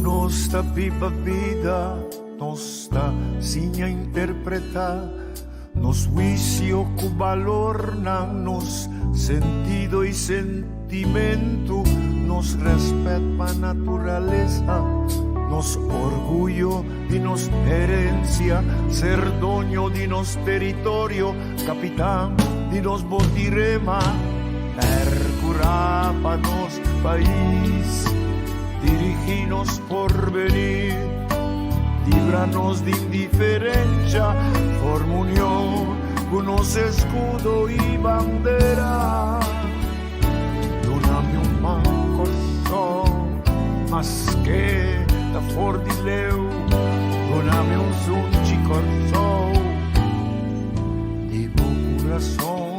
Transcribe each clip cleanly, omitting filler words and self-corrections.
Nos ta biba bida, nos ta siña interpretá nos huisio ku balornan, nos sentido i sentimentu, nos rèspèt pa naturalesa, nos orguyo di nos herensia, ser doño di nos teritorio, kapitan di nos botirema, pèrkurá pa nos pais, dirigí nos porvenir, libra nos di indiferensha, forma union ku nos eskudo i bandera. Duna mi un man Kòrsou, maske ta for di leu, duna mi un sunchi Kòrsou di bo kurason.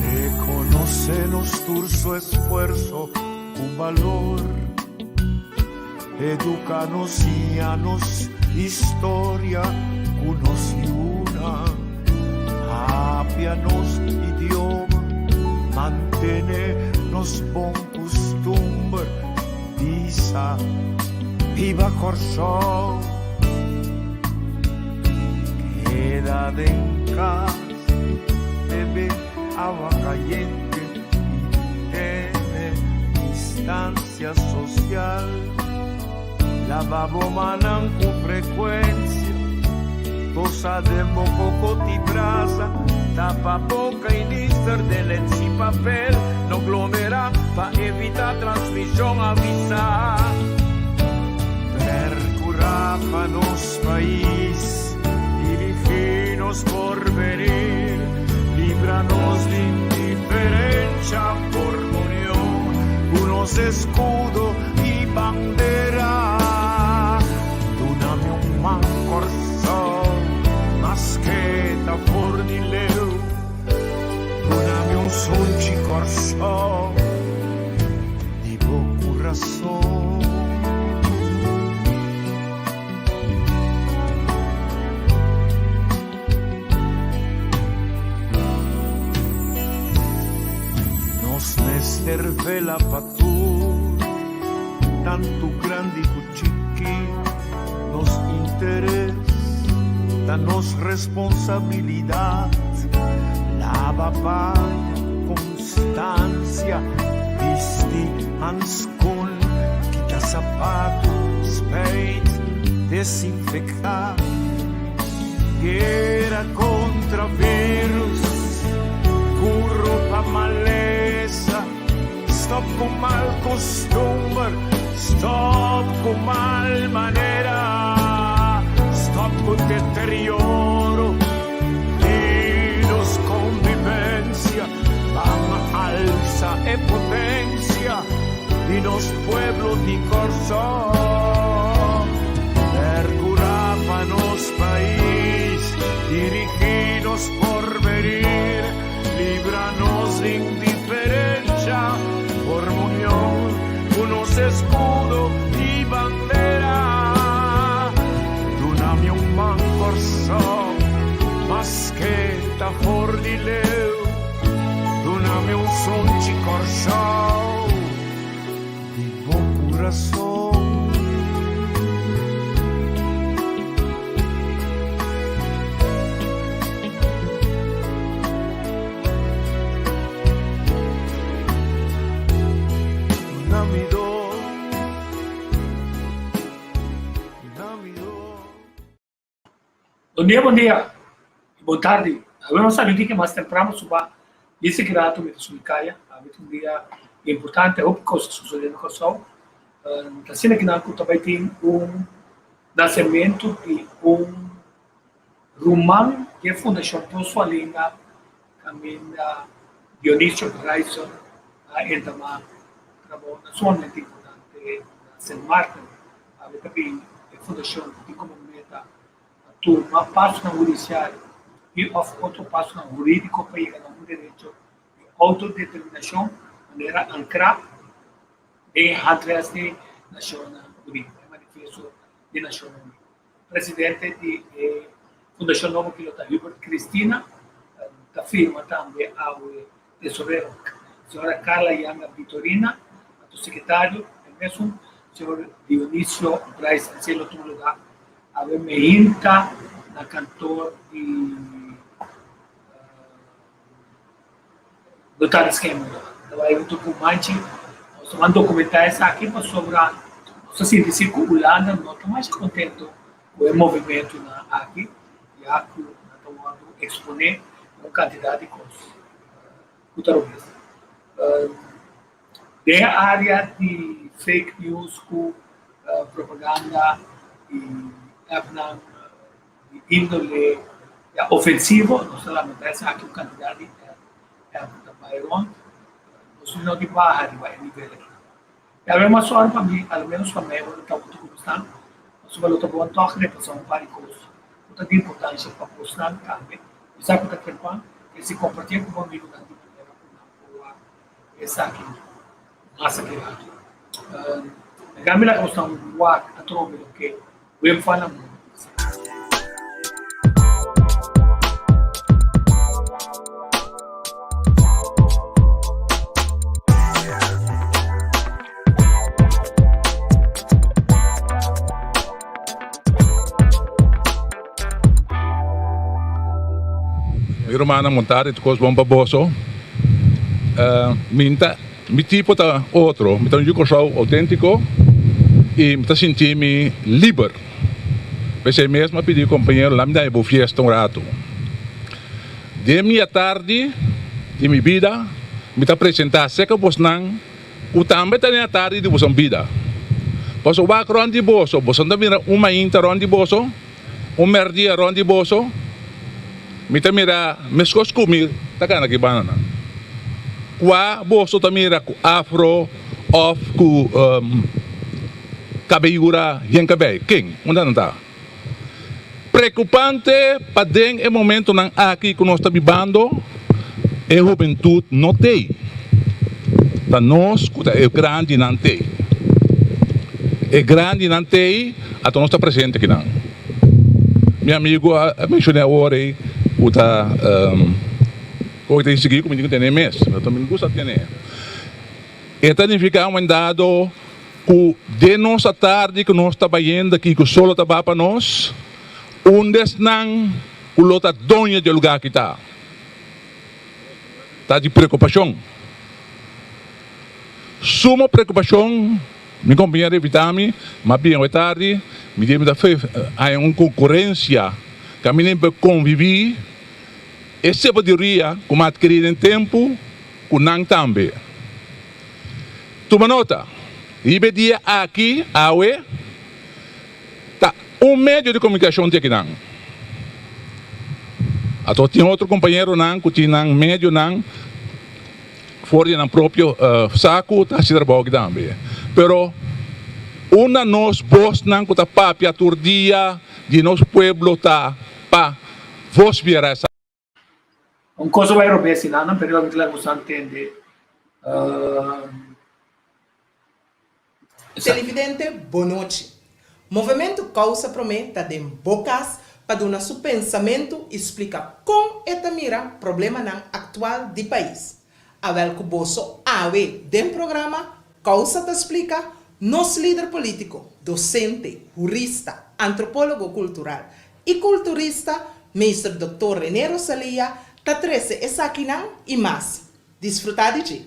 Reconoce nos tur su esfuerzo cu balor. Educa nos, siña nos historia cu nos yunan. Papia nos idioma, mantene nos bon custumber. Bisa, Biba Kòrsou! Keda den kas, bebe awa kayente i tene distansia sosial. Laba bo mannan ku frekuensia, tosa den bo kokot i brasa, tapa boka i nister den lens i papel, no glomera pa evita transmishon, avisa. Percura pa nos pais, dirigi nos porvenir, libra nos di indiferencia, forma union cu nos escudo i bandera. Duna mi un man Kòrsou, maske ta for di leu. Duna mi un sunchi Kòrsou, di bo kurason. Nos mester vela pa tur, tantu grandi ku chiki, nos interes ta nos responsabilidat. Laba paña ku konstansia, bisti hanskun, kita sapatu, spijt, desinfektá. Guera kontra virus, kuro pa malesa. Stop ku mal kustumber, stop ku mal manera, stop ku deterioro di nos konvivensia, ban alsa e potensia di nos pueblo di Kòrsou. Perkurá pa nos pais, dirigí nos porvenir. Libra nos di indiferencia, forma union cu nos escudo y bandera. Duna mi un man Kòrsou, maske ta for di leu. Duna mi un sunchi Kòrsou, di bo kurason. Bon dia, bon dia y bon tardi. Awe nos a di ke mas temprano suba dice ki rato mi ta subi kaya. Awe ta un dia importante, hopi kos a sosode na Kòrsou. Ta asina ki nan ku ta bai tin un nasementu di un Ruman di e Fundashon Pro Swalinda kaminda Dionisio Bryson a entamá trabounan sumamente importante na Sint Maarten. Awe ta bin e fundashon ku tin komo meta pa tuma pasonan hudisial i òf otro pasonan hurídiko pa yega na un derecho di outodeterminashon manera ankrá den e Handvest di Nashonnan Uní, e Manifiesto di Nashonnan Uní. Presidente di e. Fundashon nobo ki lo ta Hubert Cristina ta firma tambe awe tesorero señora Carla Yanga Vitorina anto sekretario e mesun señor Dionisio Bryce Esei lo tuma luga awe meinta na kantor di Notaris Kemmerer. Ta bai hunto ku Manchi nos ta ban dokumentá esaki pasobra nos ta sinti si ku Hulanda no ta masha kontento ku e movimentunan aki ya ku nan ta wòrdu eksponé na un kantidat di kos ku ta robes. Den e área di fake news ku propaganda i appnan di índole ya ofensivo nos ta lamentá esaki un kantidat di app ta bai rònt nos no di baha riba e nivel aki. E awe mas ora pa mi, a lo menos pa mi, ora ta huntu ku bosnan, pasobra lo ta bon tòg repasá un par di kos ku ta di importansha pa bosnan tambe. Mi sa ku ta trempan, e si kompartié ku bo amigunan di manera ku nan por wak esaki mas aki rato. Laga mi laga bosnan wak atrobe loke Wim van der Molen bisa. Mi rumannan monta di tur kos bon pa boso. Mi ta mi tipo ta otro, mi ta un yu Kòrsou outéntiko i mi ta sinti mi liber. P'esei mes mi a pidi kompañero laat mi daña bo fiesta un ratu. Den mi atardi di mi bida mi ta presentá serka bosnan ku tambe ta den atardi di boso bida. Pasobra wak rònt di boso, boso no ta mira un mainta rònt di boso? Un merdia rond di boso, mi ta mira meskos ku mi ta gana ki bananan. Kua boso ta mira ku afro òf ku kabeyura yen kabei? Ken? Unda nan ta? Preokupante pa den e momentonan aki ku nos ta bibando, e hubentut no t'ei. Ta nos ku ta e grandinan t'ei. E grandinan t'ei. Ato nos ta presente akinan. Mi amigo a menciona awor ey cu ta cu ta insigui cu mi tin cu tene mes. Pero mi no gusta tene. E ta nifica un dado cu den nos atardi cu nos ta bayendo aki cu sol lo ta baha pa nos, un desnan cu lo ta doño di e lugar aki ta. Ta di preocupacion. Sumo preocupacion. Mi compañero invita mi, ma bien hoy tardi, mi di mi ta fe haña un concurencia caminda mi por convivi e sabiduria cu mi a adkiri den tempo cu nan tambe. Tuma nota, riba e dia aki, awe, ta un medio di comunicacion tin akinan. Ato tin otro compañeronan cu tin nan medionan. For di nan propio saku ta hasi trabou aki tambe. Pero unda nos bosnan ku ta papia tur dia di nos pueblo ta pa vos bira esaki? Un kos a bai robes i nan, pero mi ta laga boso ntende esaki. Televidente bonochi. Movementu Kousa Promé ta den bo kas pa duna su pensamentu i splika kon e ta mira problemanan aktual di pais. Awèl ku boso awe den programa Kousa ta Splika, nos lider polítiko, dosente, hurista, antropólogo kultural i kulturista, Meester Doktor René Rosalia ta trese esakinan i mas. Disfrutá di dje!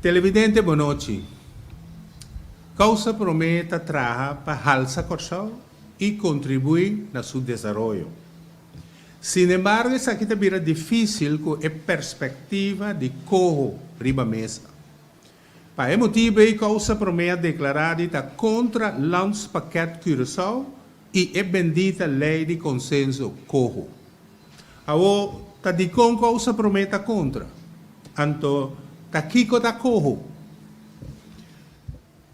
Televidente bonochi. Kousa Promé ta traha pa halsa Kòrsou i kontribuí na su desaroyo. Sinembargo esaki ta bira difísil ku e perspektiva di koho riba mesa. Pa e motibu ei Kousa Promé a deklará di ta kontra Landspakket Curaçao i e bendita lei di konsenso koho. Awor, ta dikon kousa promé ta kontra? Anto, ta kiko ta Coho?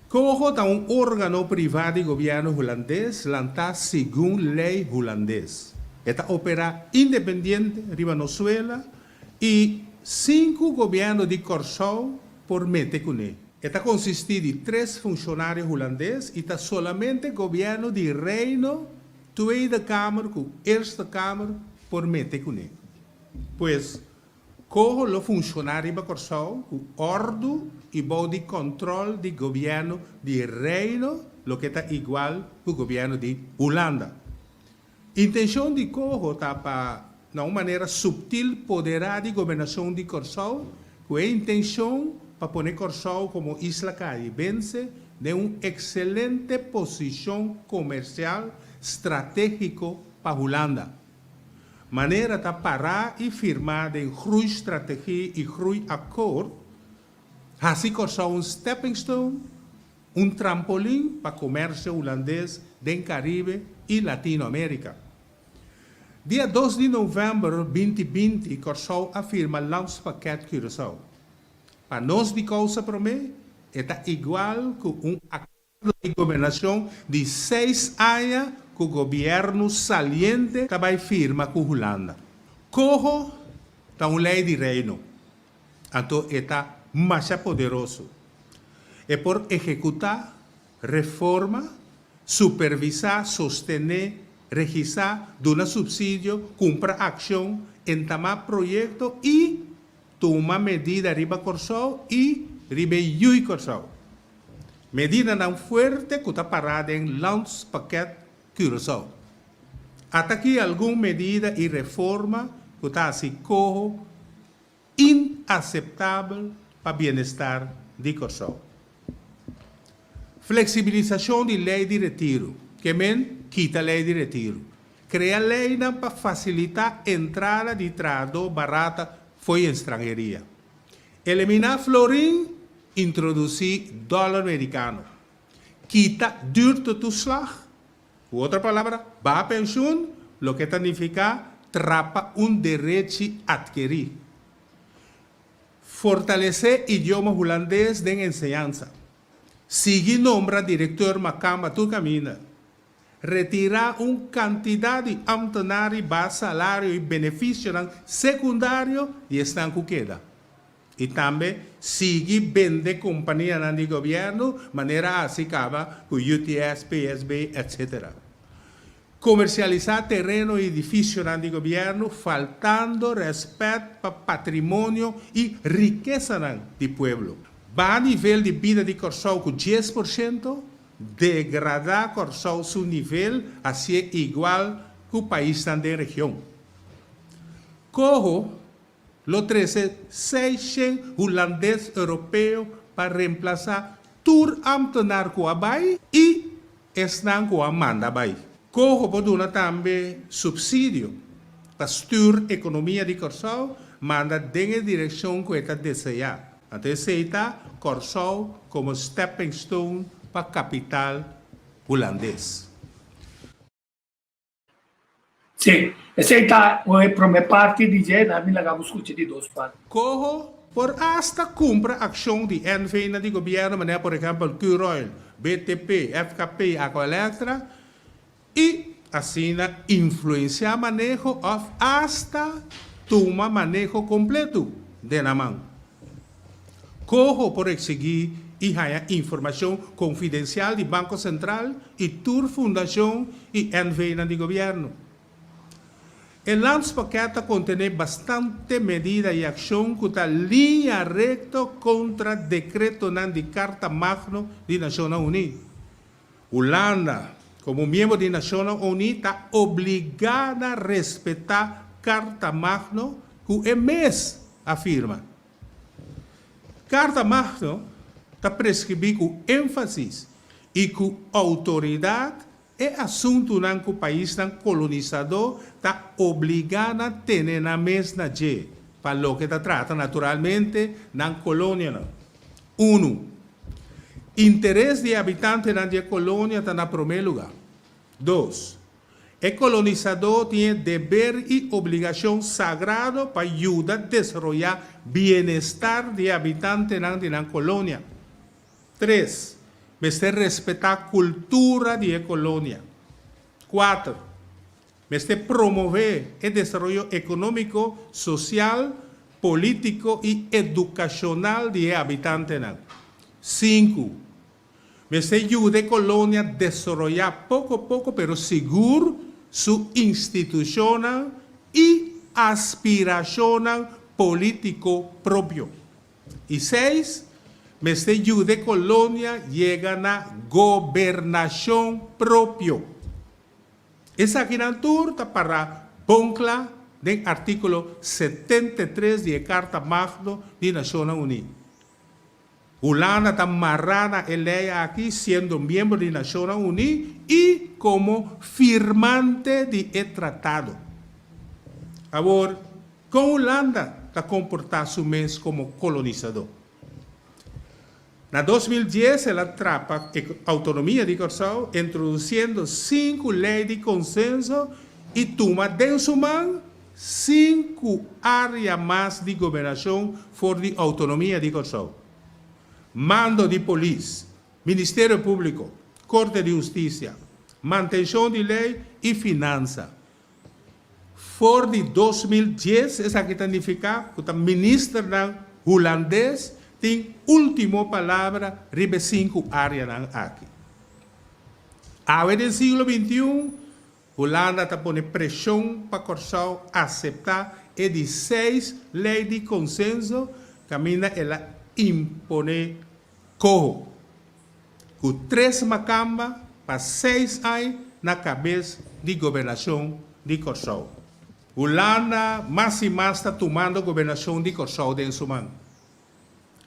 Coho ta un órgano privá di gobièrnu hulandes lantá segun lei hulandes. E ta operá independiente riba nos suela i sin ku gobièrnu di Kòrsou por mete kuné. E ta konsistí di tres funshonario hulandes i ta solamente gobièrnu di Reino. Tweede Kamer ku Eerste Kamer por mete kuné. Pues, Coho lo funshoná riba Kòrsou ku òrdu i bou di kòntròl di gobièrnu di Reino, loke ta igual ku gobièrnu di Hulanda. Intenshon di Coho ta pa na un manera subtil poderá di gobernashon di Kòrsou ku e intenshon pa pone Kòrsou komo isla karibense den un ekselente posishon komersial stratégiko pa Hulanda. Manera ta pará i firmá den Groeistrategie i Groeiakkoord, hasi Kòrsou un stepping stone, un trampolin pa komersio hulandes den Karibe i Latinoamérika. Dia dos di novèmber 2020 Kòrsou a firma Landspakket Curaçao. Pa nos di Kousa Promé e ta igual ku un akuerdo di gobernashon di seis aña ku gobièrnu saliente ta bai firma ku Hulanda. Koho ta un lei di Reino. Anto e ta masha poderoso. E por ehekutá reforma, supervisá, sostené, regisá, duna supsidio, kumpra akshon, entamá proyekto i tuma medida riba Kòrsou i riba e yu'i Kòrsou. Medidanan fuerte ku ta pará den Landspakket Curaçao. Ata aki algun medida i reforma ku ta hasi koho inaseptabel pa bienestar di Kòrsou. Fleksibilisashon di lei di retiru, ke men kita lei di retiru. Krea leinan pa fasilitá entrada di trahadó barata fo'i estranheria. Eliminá florin, introdusí dòler merikano. Kita duurtetoeslag, ku otro palabra, baha penshun, loke ta nifiká trapa un derechi atkerí. Fortalesé idioma hulandes den enseñansa. Sigui nombra direkteur makamba tur kaminda. Retirá un kantidat di ámtenar i baha salario i benefisionan sekundario di esnan ku keda. I tambe sigui bende kompanianan di gobièrnu manera a hasi kaba ku UTS, PSB, etc. Komersialisá tereno i edifisionan di gobièrnu faltando rèspèt pa patrimonio i rikesanan di pueblo. Baha nivel di bida di Kòrsou ku 10%, degradá Kòrsou su nivel hasié igual ku paisnan den region. Koho Lo trese 600 hulandes europeo pa remplasá tur ámtenar ku a bai i esnan ku a manda bai. Koho por duna tambe supsidio pa stür ekonomia di Kòrsou manda den e direkshon ku e ta deseá. Anto esei ta Kòrsou komo stepping stone pa kapital hulandes. Sí, esei ta e promé parti di dje, nan mi laga bo skucha di dos parti. Koho por asta kumpra akshon di NV-nan di gobièrnu manera por ehèmpel Curoil, BTP, FKP, Aqualectra i asina influensiá maneho òf asta tuma maneho kompletu den nan man. Koho por eksigí i haña informashon konfidensial di Banko Sentral i tur fundashon i NV-nan di gobièrnu. E Landspakket ta kontené bastante medida i akshon ku ta liña rekto kontra dekretonan di Karta Magno di Nashonnan Uní. Hulanda, komo miembro di Nashonnan Uní, ta obligá na respetá Karta Magno ku e mes a firma. Karta Magno ta preskribí ku énfasis i ku outoridat e asuntunan ku paisnan kolonisadó ta obligá na tene nan mes na dje, pa loke ta trata naturalmente nan kolonianan. Unu, Interes di e habitantenan di e kolonia ta na promé lugá. Dos, E kolonisadó tin e deber i obligashon sagrado pa yuda desaroyá bienestar di e habitantenan di nan kolonia. Tres, Mester respetá kultura di e kolonia. Kuater, Mester promové e desaroyo ekonómiko, sosial, polítiko i edukashonal di e habitantenan. Sinku, Mester yuda e kolonia desaroyá poko poko pero sigur. su institushonnan i aspirashonnan polítiko propio. I seis, mester yuda e kolonia yega na gobernashon propio. Esakinan tur ta pará bon kla den artíkulo 73 di e Karta Magno di Nashonnan Uní. Hulanda ta mará na e lei aki siendo miembro di Nashonnan Uní i komo firmante di e tratado. Awor, kon Hulanda ta komportá su mes komo kolonisadó? Na 2010 el a trapa e outonomia di Kòrsou introdusiendo sinku lei di konsenso i tuma den su man Sinku área mas di gobernashon for di outonomia di Kòrsou, Mando di Polis, Ministerio Públiko, Korte di Hustisia, Mantenshon di Lei i Finansa. For di 2010 esaki ta nifiká ku ta ministernan hulandes tin último palabra riba e sinku áreanan aki. Awe den siglo 21, Hulanda ta pone preshon pa Kòrsou aseptá e di seis lei di konsenso kaminda el a imponé koho ku tres makamba pa seis aña na kabes di gobernashon di Kòrsou. Hulanda mas i mas ta tumando gobernashon di Kòrsou den su man.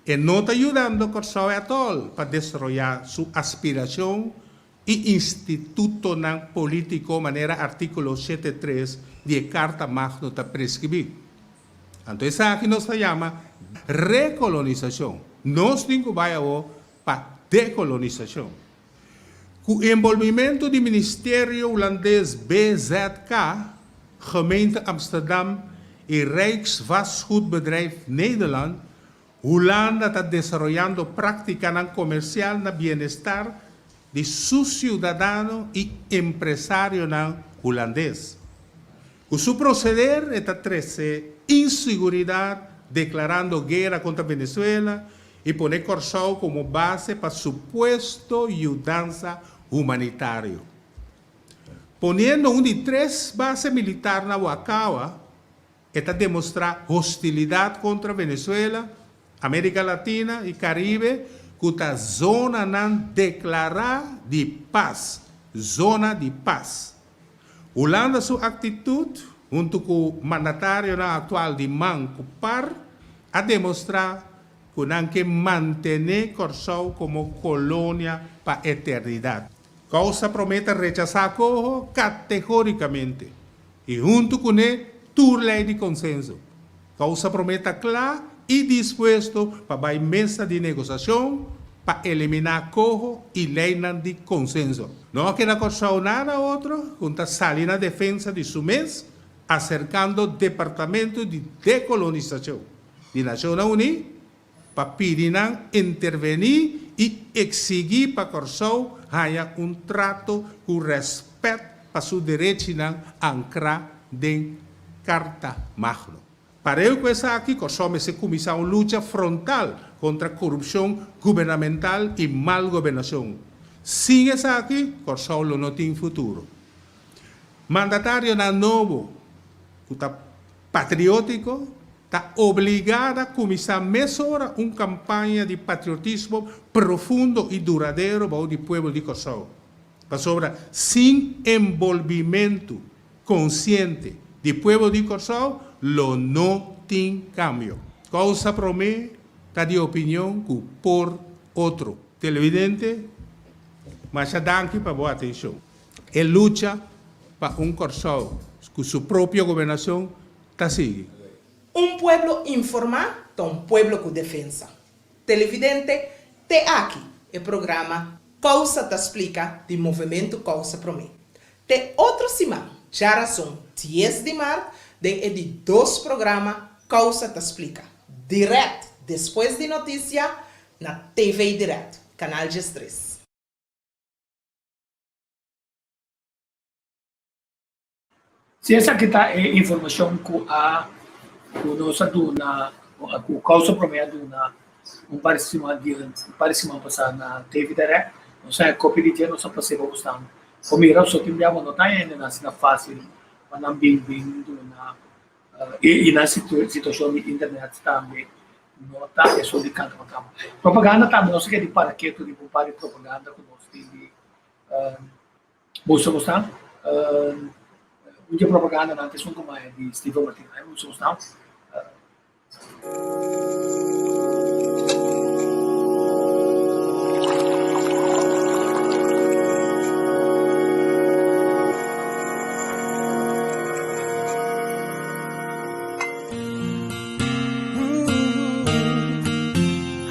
E no ta yudando Kòrsou ètòl pa desaroyá su aspirashon i institutonan polítiko manera artíkulo 73 di e Karta Magno ta preskribí. Anto esaki nos ta yama rekolonisashon. Nos tin ku bai awor pa dekolonisashon. Ku enbolbimentu di Ministerio Hulandes BZK, Gemeente Amsterdam i Rijksvastgoedbedrijf Nederland, Hulanda ta desaroyando práktikanan komersial na bienestar di su siudadano i empresarionan hulandes. Ku su proseder e ta trese insiguridat deklarando guera kontra Venezuela i pone Kòrsou komo base pa supuesto yudansa humanitario. Poniendo un di tres base militar na Wakawa, E ta demostrá hostilidat kontra Venezuela, Amérika Latina i Karibe ku ta zonanan deklará di pas, zona di pas. Hulanda su aktitut, huntu ku mandatarionan aktual di man ku par, a demostrá ku nan ke mantené Kòrsou komo kolonia pa eternidat. Kousa Promé ta rechasá koho kategórikamente. I huntu kuné tur lei di konsenso. Kousa Promé ta kla i dispuesto pa bai mesa di negosiashon pa eliminá koho i leinan di konsenso. No a keda Kòrsou nada otro ku ta sali na defensa di su mes aserkando Departamento di Dekolonisashon di Nashonnan Uní pa pidi nan intervení i eksigí pa Kòrsou haña un trato ku rèspèt pa su derechinan ankrá den Karta Magno. Pareu ku esaki, Kòrsou mester kuminsá un lucha frontal kontra korupshon gubernamental i mal gobernashon. Sin esaki, Kòrsou lo no tin futuro. Mandatarionan nobo ku ta patriótiko ta obligá na kuminsá mesora un kampaña di patriotismo profundo i duradero bou di pueblo di Kòrsou. Pasobra sin enbolbimentu konsiente di pueblo di Kòrsou lo no tin kambio. Kousa Promé ta di opinion ku por otro. Televidente, masha danki pa bo atenshon. E lucha pa un Kòrsou ku su propio gobernashon ta sigui. Un pueblo informá ta un pueblo ku defensa. Televidente, te aki e programa Kousa ta Splika di Movementu Kousa Promé. Te otro siman, djarason dies di mart, den e di dos programa Kousa ta Splika, dirèkt despues di notisia na TV Dirèkt, Kanal 13. Si esaki ta e informashon ku a ku nos a duna ku Kousa Promé a duna un par di siman di un par di siman pasá na TV Direct, nos a haña kopia di dje, nos a pas'é pa bosnan. Bo mira so tin bia bo no ta hende nan asina fácil pa nan bin bin duna i nan situashon di internet tambe no ta esun di kanta pa kaba. Propaganda tambe nos a keda di para ketu riba un par di propaganda ku nos tin di mustra nos nan. Un di e propagandanan ta esun ku di Steven Martin. Ai mustra nos nan.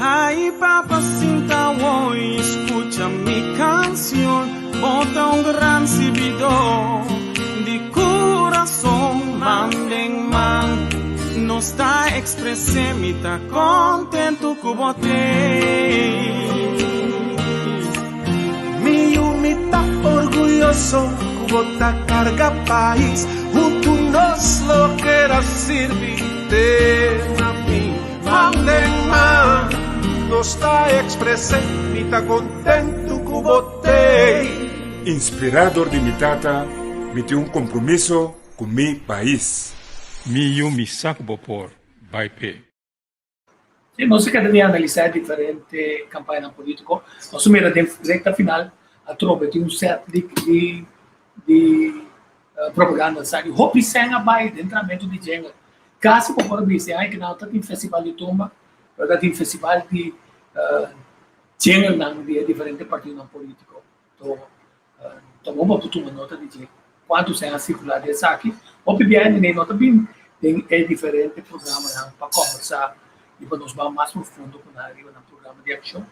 Ai papa sinta hoy escucha mi canción Bo ta un gran sirbidor di curason Man den man nos ta expres'é Mi ta contento cu bo t'ey Mi yu mi ta orguyoso ku bo ta karga pais Huntu nos lo keda sirbi te na fin Man den man nos ta ekspres'é Mi ta kontentu ku bo t'ei. Inspirá dor di mi tata, mi tin un kompromiso ku mi pais. Mi yu mi sa ku bo por bai p'e. Sí, nos a keda di analisá e diferente kampañanan polítiko. Nos a mira den rekta final atrobe tin un sèt di di di propaganda sa di hopi sèn a bai den tramentu di djenga. Kasi bo por a bisa e aña kinan ta tin festival di tumba, pero ta tin festival di djenganan di e diferente partidonan polítiko. To ta bon pa bo tuma nota di dje kuantu sèn a sirkulá di esaki. Hopi biaha hende no ta bin den e diferente programanan pa kòmbersá i pa nos ban mas profundo ku nan riba nan programa di akshon.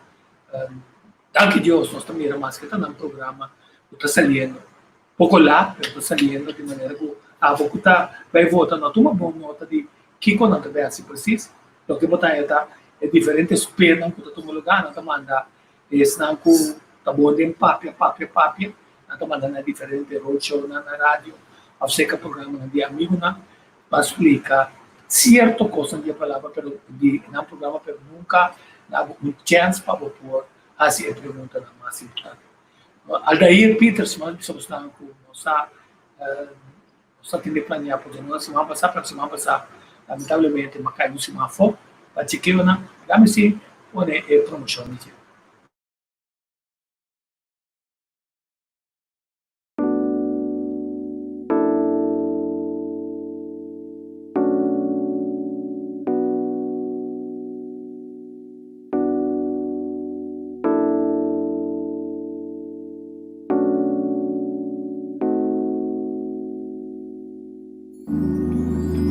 Danki Dios nos ta mira maske ta nan programa ku ta saliendo poko lat pero ta saliendo di manera ku abo ku ta bai vota no a tuma bon nota di kiko nan ta bai hasi presis. Loke bo ta haña ta e diferente spenan ku ta tuma lugá nan ta manda Esnan ku ta bon den papia, papia, papia, nan ta manda na diferente roadshownan na radio òf seka programanan di amigunan pa splika sierto kosnan di e palabra pero di nan programa pero nunka na bo un chèns pa bo por hasi e preguntanan mas importante. Aldair Pieters mas bisa bosnan ku nos sa Nos ta tende planea por dje siman pasá, pero siman pasá lamentablemente m'a kai un siman afó pa chekeonan. Laga mi si pone e promoshon di dje.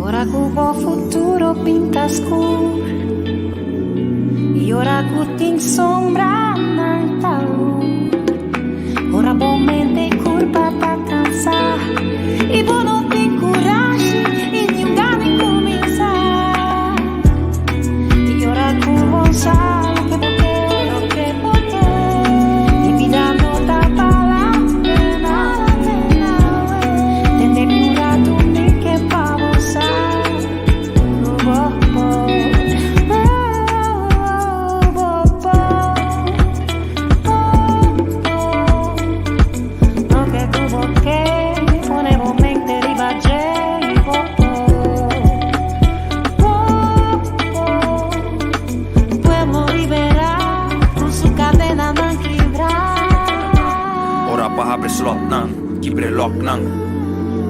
Ora ku bo futuro pinta skur I ora ku tin sombranan ta lur Ora bo mente i kurpa ta kansá I bo no tin kurashi i niun gana di kuminsá I ora ku bo sa loke bo ke loke bo ke I bida no ta bala pena Tende mi un ratu mi ke pa bo sa ku bo por Oh, bo por, bo por Loke ku bo ke pone bo mente riba dje i bo por Bo por Pueblo liberá ku su kadenanan kibrá. Ora pa habri slotnan, kibr'e lòknan.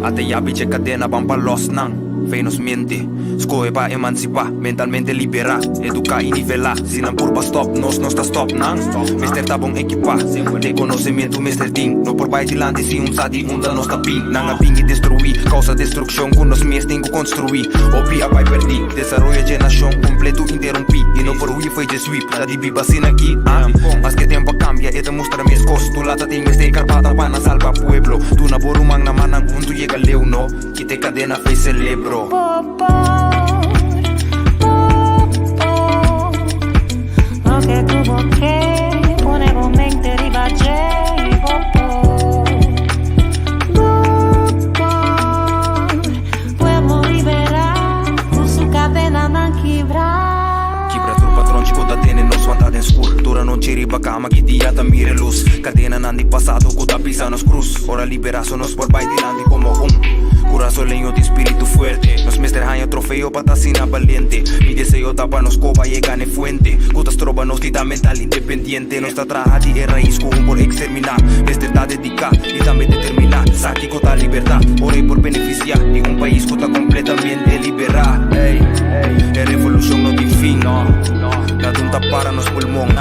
Ata yabi dje kadena ban pa lòs nan. Fei nos mente, skohe pa emansipá, mentalmente liberá, eduká i nivelá. Si nan purba stòp nos, nos ta stòp nan. Mester ta bon ekipá, den konosementu mester tin. No por bai dilanti si un sa di unda nos ta bin. Nan a bin i destruí, kousa destrukshon ku nos mes tin ku konstruí. Hopi a bai pèrdí, desaroyo dje nashon kompletu interumpí. I no por hui fo'i dje sweep, ta di biba asina aki, ah. Maske tempu a kambia, e ta mustra meskos. Tur lata tin mester karpata pa nan salba pueblo. Duna bo ruman na mannan huntu yega leu, no. Kita e kadena fei selebro. Bo por, bo por Loke ku bo ke pone bo mente riba dje i bo por, bo por Pueblo liberá ku su kadenanan kibrá. Kibra tur patronchi ku ta tene nos wanta den skur. Tur anochi riba kama. ma ki dia ta mira e lus. Kadenanan di pasado ku ta pisa nos krus. Ora liberá so nos por bai dilanti komo un kurasoleño tin spiritu fuerte. Nos mester haña trofeo pa ta asina balente. Mi deseo ta pa nos koba yega n'e fuente ku ta stroba nos di ta mental independiente. Nos ta traha di e rais ku un por eksterminá. Mester ta dediká i tambe determiná. Sa kiko ta libertá ora e por benefisiá di un pais ku ta kompletamente liberá. Ey, e revolushon no tin fin. Nada un ta para nos pulmon.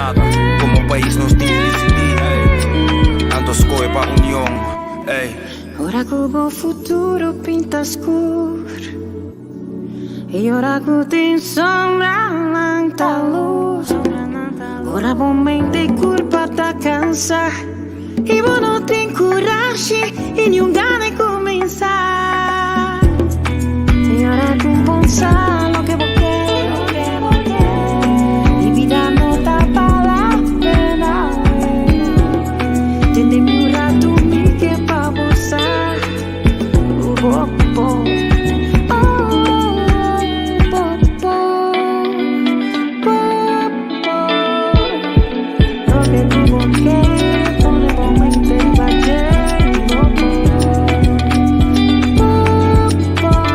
Komo pais nos tin di disidí. Anto skohe pa union. Ey. Ora ku bo futuro pinta skur I ora ku tin sombra nan ta lus Ora bo mente i kurpa ta kansa I bo no tin kurashi i niun gana di kuminsá I ora ku bo sa loke bo ke I bida no ta bala pena Tende mi un ratu mi ke pa bo sa ku bo por Oh, bo por, bo por Loke ku bo ke pone bo mente riba dje Bo por, bo por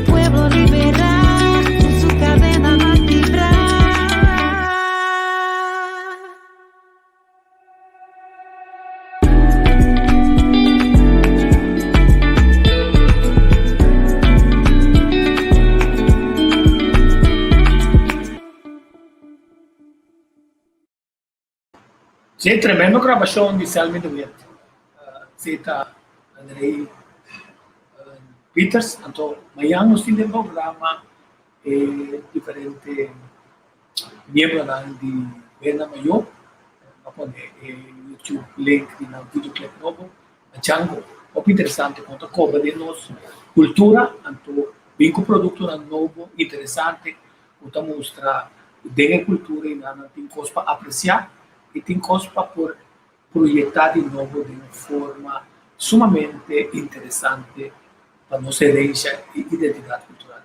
Pueblo liberá ku su kadenanan kibrá. Sí, tremendo grabacion di Selmy de Wit. Sí ta André Pieters. Anto mañan nos tin den programa e diferente miembronan di Bena Mayo. A pone e YouTube link di nan videoclip nobo. Django, hopi interesante kon ta koba den nos kultura, anto bin ku produktonan nobo interesante ku ta mustra ku den e kultura einan nan tin kos pa apresiá i tin kos pa por proyektá di nobo den un forma sumamente interesante pa nos herensia i identidat kultural.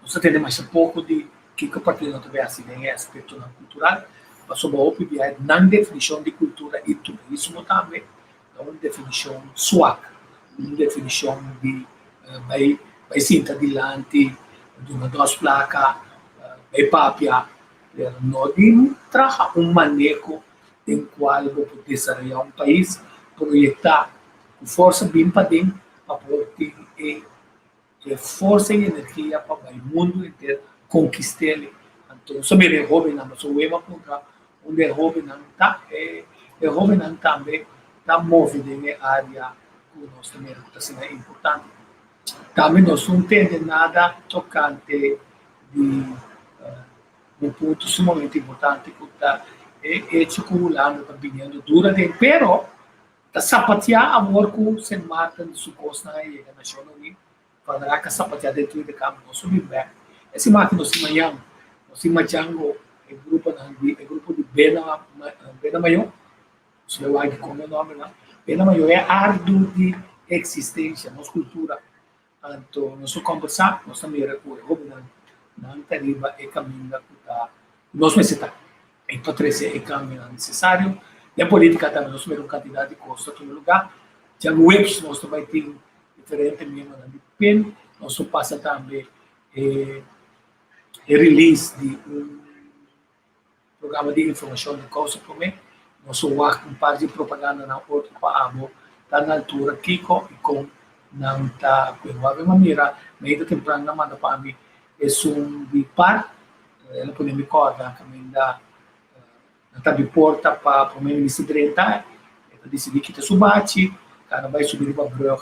Nos ta tende masha poko di kiko partidonan ta bay hasi den e aspektonan kultural, pasobra hopi bia nan definishon di kultura i turismo tambe ta un definishon swak, un definishon di bay bay sinta dilanti, duna dos plaka, bay papia, pero no di traha un maneho den kual bo por desaroyá un pais, proyektá ku forsa bin paden pa por tin e E forsa i energia pa bai mundu henter konkist'el. Anto nos a mira e hóbennan, pasobra web a puntra unda e hóbennan ta. E hóbennan tambe ta move den e área ku nos ta mira ku ta asina importante. Tambe nos no tende nada tokante di un punto sumamente importante ku ta e echo ku Hulanda ta biniendo dura den, pero Ta sapateá awor ku Sint Maarten su kosnan a yega Nashonnan Uní, Van Raak a sapateá den Tweede Kamer, nos a bin bèk. E siman aki nos tin mañan, nos tin Machango, e gruponan di e grupo di Bena Bena Mayó, nos lo wak dikon e nòmbernan, Bena Mayó e ardu di eksistensha, nos kultura. Anto nos a kombersá, nos a mira ku e hóbennan nan ta riba e kaminda ku ta nos mester ta. E pa trese e kambionan nesesario. Den polítika tambe nos mira un kantidat di kos ta tuma lugá. Djaweps nos ta bai tin diferente miembronan di pin. Nos ta pasa tambe e e release di un Programa di informashon di Kousa Promé, nos a wak un par di propagandanan otro pa abo ta na altura kiko i kon nan ta kue. Wak mi a mira meida tempran nan manda pa mi esun di par, el a pone mi kòrda kaminda nan ta abri porta pa Prome Minister drenta, e ta disidí kita su bachi, kana bai subi riba brùg,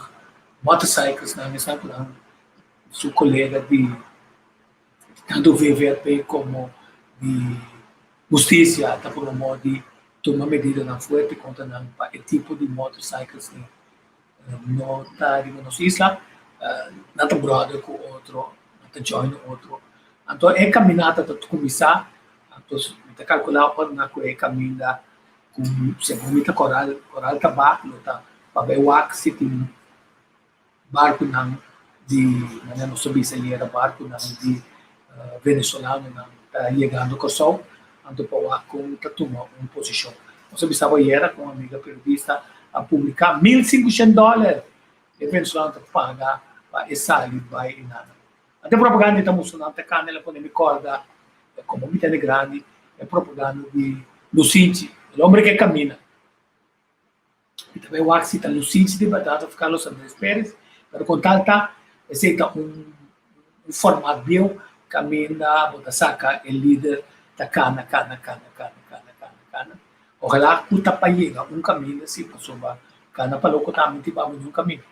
motorcycles nan esnan ku nan su kolega di. Tantu VVRP komo di hustisia ta promó di tuma medidanan fuerte kontra nan pa e tipo di motorcycles ei no ta riba nos isla. Nan ta bròder ku otro, nan ta join otro. Anto e kaminata ta kuminsá, anto mi ta kalkulá ora nan ku e kaminda ku segun mi ta koral, koral ta bak lo ta pa bai wak si tin. Barkunan di, manera nos a bisa ayera, barkunan di venezolanonan ta yegando Kòrsou. Anto pa wak kon ta tuma un posishon. Nos a bisa bo ayera ku un amiga periodista a publiká 1500 dòler e venezolano ta paga pa e sali bai i nada. Anto e propaganda ta mustra nan ta kanda el a pone mi kòrda komo mi tende grandi e propaganda di Lusinchi, el hombre que camina. Mi ta bai wak si ta Lusinchi di bèrdat òf Carlos Andrés Pérez, pero kon tal ta esei ta un format bieu kaminda bo ta saka e lider ta kana kana kana kana kana kana kana. Ojalá ku ta pa yega un kaminda si pasobra kana pa loko tambe tin babo niun kaminda.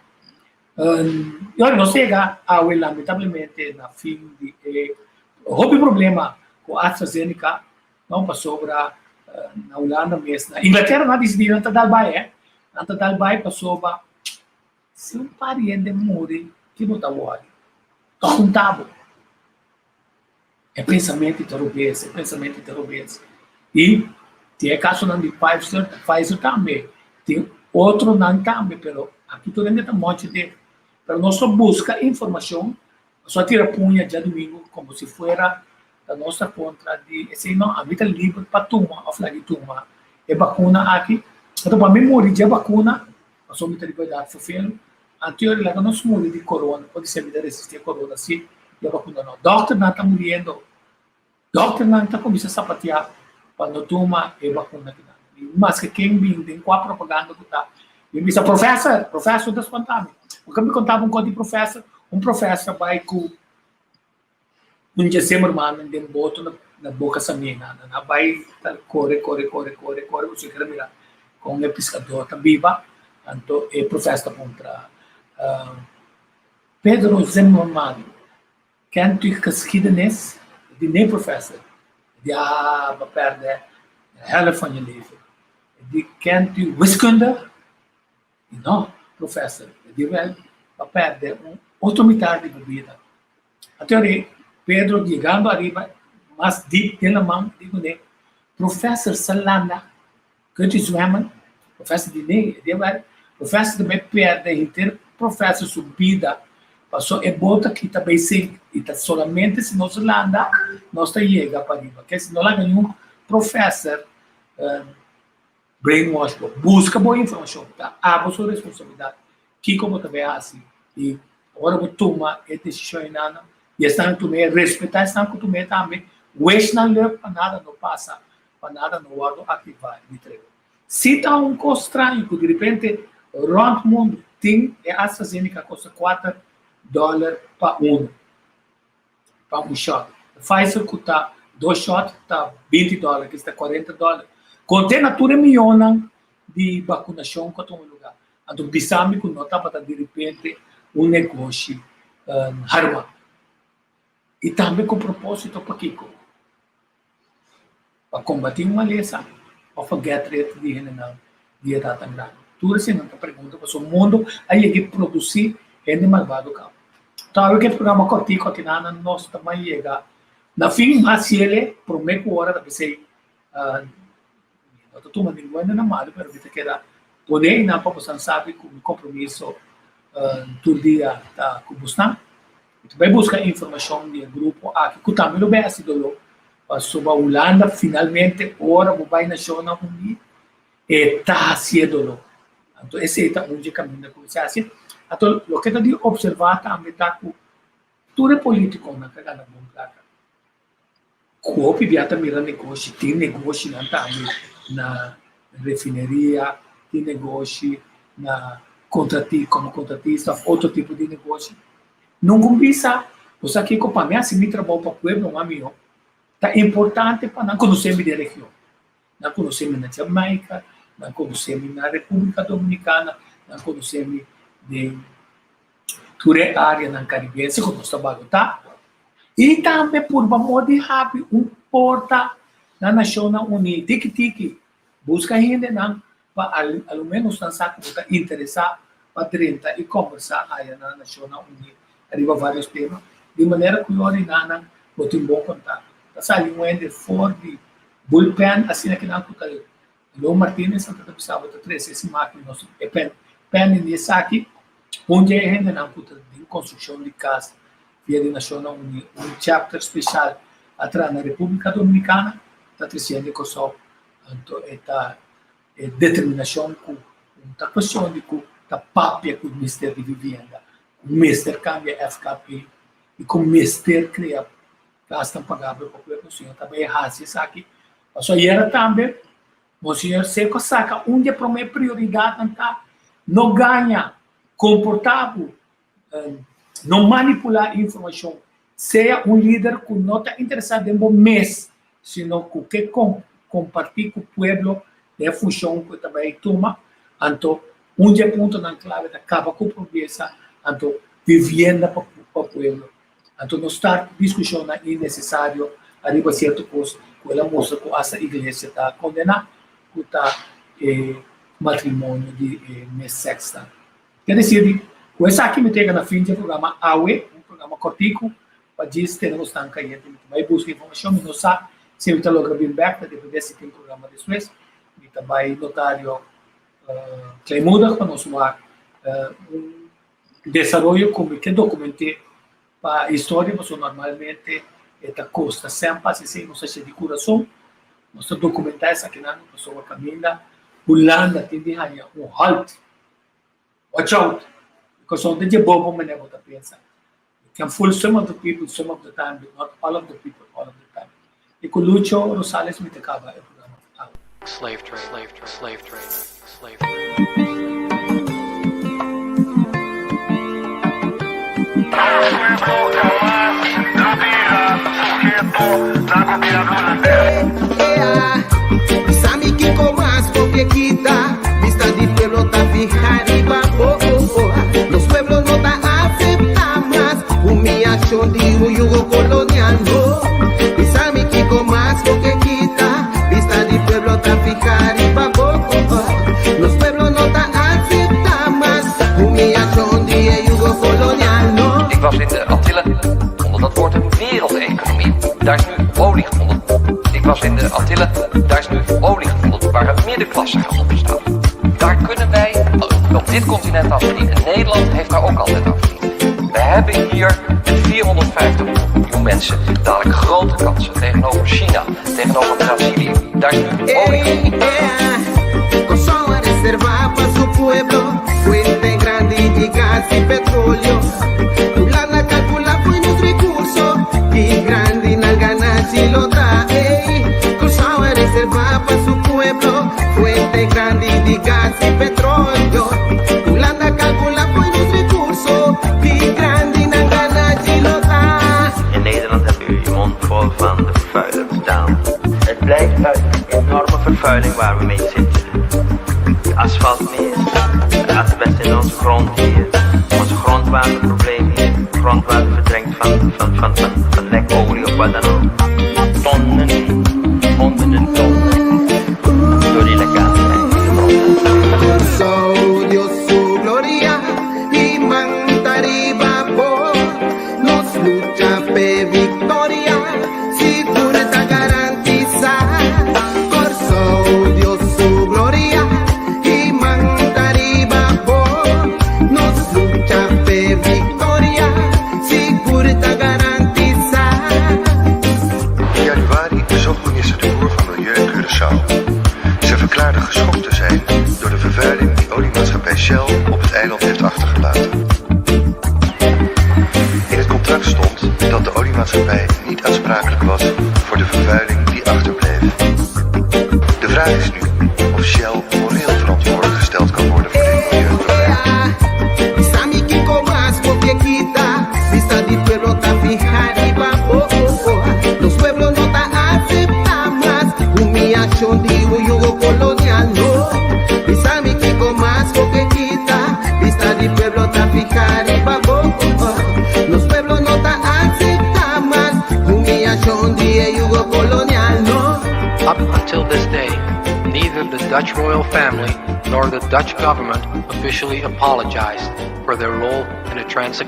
I ora nos yega awe lamentablemente na fin di e hopi problema ku AstraZeneca no pasobra na Hulanda mes na Inglatera nan a disidí nan ta dal bai eh nan ta dal bai pasobra si un pariente muri ki bo ta wòri ta hunta bo. E pensamentu ta robes, e pensamentu ta robes. I tin e kasonan di Pfizer, Pfizer tambe, tin otronan tambe, pero aki tur hende ta mochi den. Pero nos lo buska informashon, nos a tira puña djadumingu komo si fuera ta nos ta kontra di esei. No, ami ta liber pa tuma òf laga tuma e bakuna aki. Anto pa mi muri dje bakuna, pasobra mi ta riba edat ferfelu, Anterior laga nos muri di corona, pode ser mi ta resisti e corona si e vacuna no. Dokternan ta muriendo, dokternan ta cuminsa sapatea pa no tuma e vacuna kinan. Mi maske ken bin den cua propaganda cu ta, mi bisa professor, professor ta spanta mi. Porque mi contaba un cos di professor, un professor bay cu Un dje rumannan den boto na Boca Samina. Nan a bai ta kore, kore, kore, kore, kore, pasobra e kere mira kon e piskadó ta biba. Anto e profes ta puntra, Pedro Zimmerman, kent u geschiedenis? E di, Nee, professor. E di, Ah, bo pèrdè de helft van je leven. E di, Kent u wiskunde? Di no, professor, e di wel, bo pèrdè un otro mitar di bo bida. Anto ori Pedro yegando ariba mas dip den laman di kuné, Professor sa landa, kunt u zwemmen? Professor di nee, e di wel, professor ta bai pèrdè henter professor su bida paso e boto aki ta bai sink i ta solamente si nos landa nos ta yega pariba. Ke si no laga niun professor Brainwash bo. Buska bo informashon. Ta abo su responsabilidat kiko bo ta bay hasi i ora bo tuma e desishon einan i esnan ku tum'é respetá esnan ku tum'é tambe. Wesh nan lep pa nada no pasa, pa nada no wòrdu aktivá di trego. Si ta un kos straño ku direpente rònt mundu tin e AstraZeneca kosta kuater dòler pa unu. Pa un shot. Pfizer ku ta dos shot ta 20 dòler, kis ta 40 dòler. Konte na tur e mionnan di bakunashon ku a tuma lugá. Anto bisa mi ku no tabata direpente un negoshi harma. I tambe ku propósito pakiko? Pa kombatí un malesa òf pa gèt ret di hendenan di edat tan grandi? Tur eseinan ta pregunta pasobra mundu a yega i produsí hende malbado kaba. Tòg ku e programa kòrtiku akinanan nos ta ban yega na fin hasiel e promé ku ora ta p'esei mi no ta tuma ningun hende na malu pero mi ta keda pone einan pa bosan sabi ku mi kompromiso tur dia ta ku bosnan. Mi ta bai buska informashon di e grupo aki ku tambe lo bai hasi doló pasobra Hulanda finalmente ora bo bai Nashonnan Uní e ta hasié doló. Anto esei ta un dje kaminda ku mester hasi. Anto loke ta di opservá tambe ta ku tur e polítikonan ta gana bon plaka. Ku hopi bia ta mira negoshi, tin negoshinan tambe na refineria, tin negoshi na kontrati komo kontratista òf otro tipo di negoshi. Nungun bisa, bo sa kiko pa mi hasi mi trabou pa pueblo mas mihó, ta importante pa nan konosé mi den region. Nan konosé mi na Jamaica, nan konosé mi na Repúblika Dominikana, nan konosé mi den tur e áreanan karibense ku nos ta balotá i tambe purba moda di habri un porta na Nashonnan Uní tiki tiki buska hendenan pa a lo ménos nan sa ku bo ta interesá pa drenta i kòmbersá aya na Nashonnan Uní riba vários tema di manera ku yori nanan bo tin bon kontakto. Ta sali un hende for di bullpen asina kinan ku ta Lo Martinez a ta bisa bo ta trese e siman aki nos e pen pen di esaki un dje e hendenan ku ta den konstrukshon di kas via di Nashonnan Uní un chapter speshal a traha na Repúblika Dominikana. ta tresiendo Kòrsou. Anto e ta e determinashon ku no ta kuestion di ku ta papia ku mester di vivienda, ku mester kambia FKP i ku mester krea kasnan pagabel pa pueblo, sino ta bai hasi esaki. Pasobra ayera tambe Monseñor Seco a saka un di e promé prioridatnan ta no gaña, komportá bo, no manipulá informashon, sea un lider ku no ta interesá den bo mes, sino ku ke kompartí ku pueblo den e funshon ku e ta bai tuma. Anto un di e puntonan klave ta kaba ku pobresa, anto vivienda pa pueblo. Anto no start diskushonnan innesesario ariba sierto kos ku el a mustra ku asta iglesia ta kondená, ku ta e matrimonio di e mes sèksnan. Ke desir di ku esaki mi ta yega na fin di e programa awe, un programa kòrtiku pa djis tene nos tan kayente. Mi ta bai buska informashon, mi no sa si mi ta logra bin bèk, ta dependé si tin programa despues. Mi ta bai notario Kleinmoedig pa nos wak un Desaroyo ku mi ke dokument'é pa historia pasobra normalmente e ta kosta sèn pa hasi esei, nos ta hasié di kurason, nos ta dokumentá esakinan pasobra kaminda Hulanda tin di haña un halt. Watch out! Because no ta dje bobo manera bo ta pensa. You can fool some of the people some of the time but not all of the people all of the time. I ku Lucho Rosales mi ta kaba e programa awe. Slave trade, slave trade, slave trade, slave trade. Ik was in de Antillen onder dat woord wereldeconomie. Daar is nu olie gevonden. Ik was in de Antillen, daar is nu olie gevonden waar een middenklasse gaat opstaan. Daar kunnen wij op dit continent aan verdienen. Nederland heeft daar ook altijd aan verdiend. We hebben hier met 450 miljoen mensen dadelijk grote kansen tegenover China, tegenover Brazilië. Daar is nu olie gevonden. In Nederland heb u je mond vol van de vervuiler betaald. Het blijft uit een enorme vervuiling waar we mee zitten. Het asfalt meer, het asbest in onze grond hier, onze grondwaterprobleem hier, grondwater verdrenkt van, van, van, van, van lekolie of wat dan ook. Tonnen, honderden tonnen, door die lekkage in de grond. Kòrsou, Dios su gloria i man ta riba bo. Nos lucha p'e viktoria, sigur ta garantisá. Kòrsou, Dios su gloria i man ta riba bo. Nos lucha p'e viktoria, sigur ta garantisá. In januari bezocht minister De Boer van Milieu Curaçao. Ze verklaarde geschokt te zijn door de vervuiling die oliemaatschappij Shell op het eiland heeft achtergelaten. In het contract stond dat de oliemaatschappij niet aansprakelijk was voor de vervuiling die achterbleef. De vraag is nu of Shell moreel verantwoordelijk gesteld kan worden voor dit milieuprobleem. Bisami kiko mas bo ke kita Bista di pueblo ta fiha riba bo Nos pueblo no ta aseptá mas Humiashon di un yugo kolonial no Bisami kiko mas bo ke kita Bista di pueblo ta fiha riba bo Nos pueblo no ta aseptá mas Humiashon di e yugo kolonial no Up until this day, neither the Dutch royal family nor the Dutch government officially apologized for their role in the transatlantic.